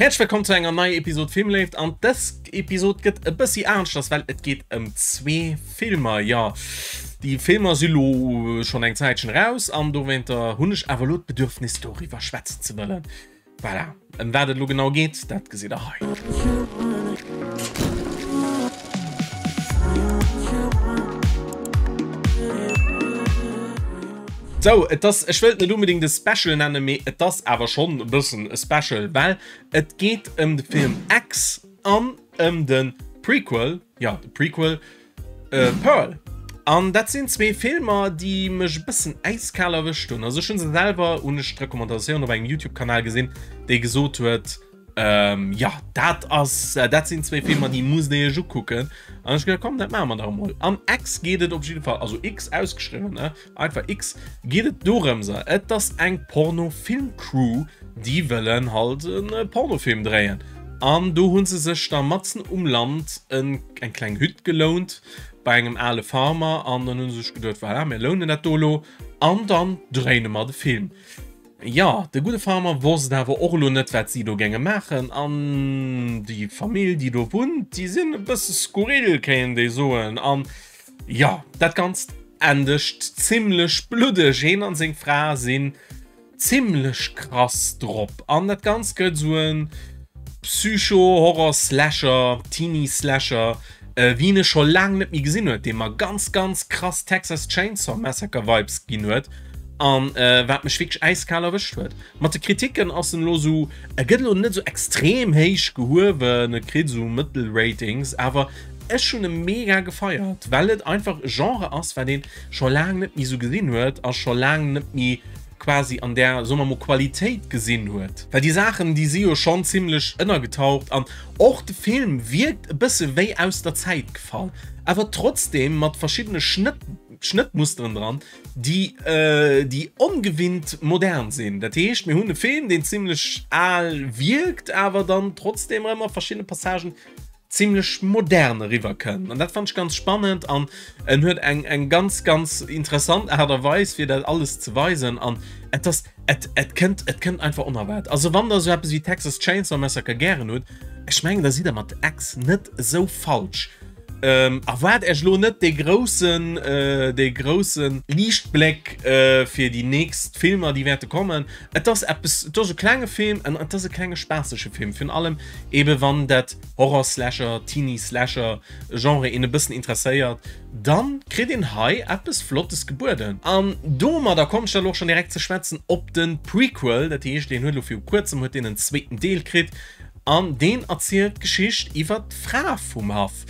Häerzlech wëllkomm zu enger neier Episod Filmléift an dës Episod gëtt e bëssi aneschters, well et geet ëm zwee Filmer. Jo, déi Filmer si lo schonn eng Zäitchen eraus an dowéinter hunn ech awer elo d'Bedürfnis doriwwer schwätzen ze wëllen. Voilà, ëm wat et elo genau geet, dat gesitt der hei. Sou, et ass, ech wëllt net unbedingt e Special nennen, mee et ass awer schonn e bëssen e Special, well et geet ëm de Film X an ëm de Prequel, jo, de Prequel Pearl. An dat sinn zwee Filmer, déi mech e bëssen äiskal erwëscht hunn. Also ech hunn se selwer, hunn ech d'Recommandatioun op engem YouTube-Kanal gesinn, dee gesot huet, Ähm, ja, dat ass, äh, dat sinn zwee Filmer, déi muss Dir iech ukucken. An ech gedacht, komm, dat maache mer dach emol. An X geet et op jidde Fall, also X ausgeschriwwen, ne? Einfach X, geet et dorëms, et ass eng Porno-Film-Crew, déi wëllen halt en äh, Pornofilm dréien. An do hunn se sech da matzen um Land en, eng kleng Hütt gelount bei engem ale Farmer an dann hunn se sech geduet, voilà, mir lounen dat do elo an dann dréine mer de Film. Jo, de gudde Farmer wosst awer och elo net, wat si do géinge maachen. An déi Famill, déi do wunnt, déi sinn e bësse skurril, kéint ee soen. An jo, dat Ganzt endegt zimmlech bluddeg. Heen an seng Fra sinn zimmlech krass drop. An dat Ganzt gëtt esou e Psycho-Horror-Slasher, Teenie-Slasher, wéi een e scho laang net méi gesinn huet, dee mer ganz, ganz krass Texas Chainsaw Massacre-Vibes ginn huet. An wat mech wierklech äiskal erwëscht huet mat de Kritiken, ass en elo sou, e gëtt elo net sou extrem héich gehuewen, e kritt sou mëttel Ratings, awer ech hunn e mega gefeiert, well et einfach e Genre ass, wat een scho laang net méi sou gesinn huet a scho laang net méi quasi an där, soe mer mol, Qualitéit gesinn huet. Well déi Saachen, déi si jo schonn zimlech ënnergetaucht an och de Film wierkt e bësse wéi aus der Zäit gefall, awer trotzdem mat verschiddene Schnëtt, Schnëttmusteren dran, déi déi ongewinnt modern sinn. Dat heescht, mir hunn e Film, deen zimlech al wierkt, awer dann trotzdem erëm a verschiddene Passagen zimlech modern eriwwer kënnt. An dat fand ech ganz spannend an en huet eng eng ganz ganz interessant Aart a Weis fir dat alles ze weisen an et ass et et kënnt et kënnt einfach onerwaart. Also wann der esou eppes wéi Texas Chainsaw Massacre gären hutt, ech mengen da sidd der mat X net esou falsch. Ähm, erwaart Äech lo net dee groussen, äh, dee grousse Liichtbléck äh, fir déi nächst Filmer, déi wäerte kommen. Et ass eppes, et ass e klenge Film an et ass e klenge spaassege Film. Virun allem ebe wann dat Horror-Slasher, Teenie-Slasher Genre een e bëssen interesséiert, dann kritt een hei eppes Flottes gebueden. An domadder kommen ech dann och schonn direkt ze schwätzen op de Prequel, dat heescht, deen huet elo viru kuerzem huet deen en zweeten Deel kritt. An deen erzielt d'Geschicht iwwer d'Fra vum Haff.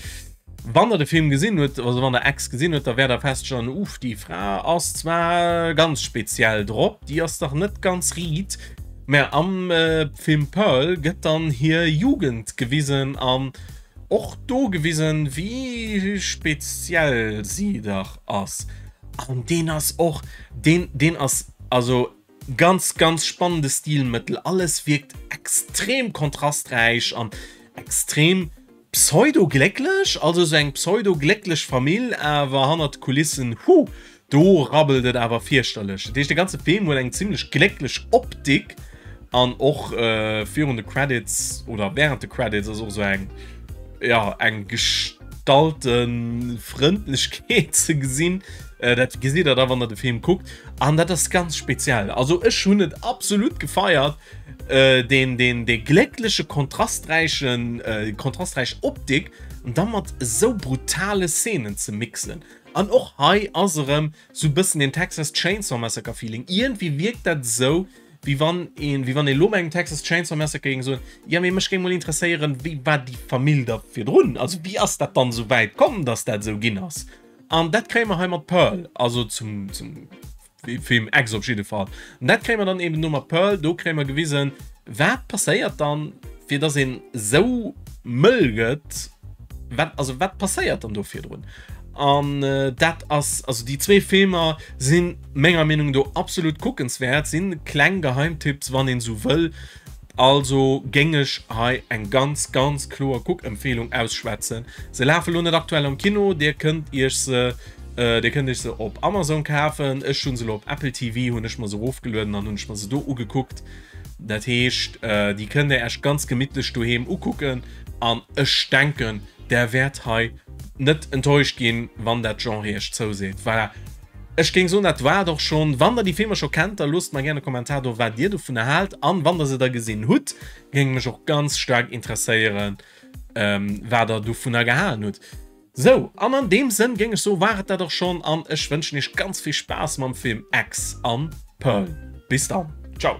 Wann der de Film gesinn hutt, also wann der X gesinn hutt, da wäert der feststellen, Uff, déi Fra ass zwar ganz speziell drop, déi ass dach net ganz riit. Mä am Film Pearl gëtt dann hir Jugend gewisen an och do gewisen, wéi speziell si dach ass. An deen ass och, deen, deen ass, also Ganz ganz spannende Stilmëttel, alles wierkt extrem kontrasträich an extrem pseudo-glécklech, also sou eng pseudo-glécklech Famill, awer hannert de Kulissen, hu, do rabbelt et awer fierchterlech. Dat heescht de ganze Film huet eng zimlech glécklech Optik an och virun de Credits oder während de Credits ass och sou eng, jo, eng gestallte Frëndlechkeet ze gesinn. Dat gesitt der da wann der de Film kuckt. An dat ass ganz speziell. Also ech hunn et absolut gefeiert, äh, den, den, de gléckleche kontrasträichen, äh, kontrasträich Optik an da mat esou brutale Szenen ze mixen. An och hei ass erëm sou bëssen den Texas Chainsaw Massacre Feeling. Iergendwéi wierkt dat esou, wéi wann een, wéi wann ee lo bei engem Texas Chainsaw Massacre géing soen, jo mee mech géing mol interesséieren, wéi war déi Famill da virdrun? Also wéi ass dat dann esou wäit komm, dass dat esou ginn ass? An dat kréie mer hei mat Pearl, also zum, zum Film X op jidde Fall. An dat kréie mer dann eben do mat Pearl, do kréie mer gewisen, wat passéiert dann, fir dass een esou mëll gëtt, wat, also wat passéiert dann do virdrun. An äh, dat ass, also déi zwee Filmer sinn menger Meenung do absolut kuckenswäert, sinn kleng Geheimtipps, wann een esou wëll. Also géing ech hei eng ganz ganz kloer Kuckempfehlung ausschwätzen. Se lafe lo net aktuell am Kino, dir kënnt iech se dir kënnt iech se op Amazon kafen. Ech hunn se lo op Apple TV hunn ech mer se erofgelueden an hunn ech mer se do ugekuckt. Dat heescht, déi kënnt der Iech ganz gemittlech doheem ukucken an ech denken, der wäert hei net enttäuscht ginn, wann dat Genre Iech zouseet. Voilà, ech géing soen, dat war et och schonn. Wann der déi Filmer scho kennt, da loosst mer gären e Kommentar do, wat dir dovunner haalt an wann der se da gesinn hutt, géing mech och ganz staark interesséieren, wat der dovunner gehalen hutt. Sou, an an deem Sënn géing ech soen, war et dat och schonn an ech wënschen iech ganz vill Spaass mam Film X an Pearl. Bis dann, ciao!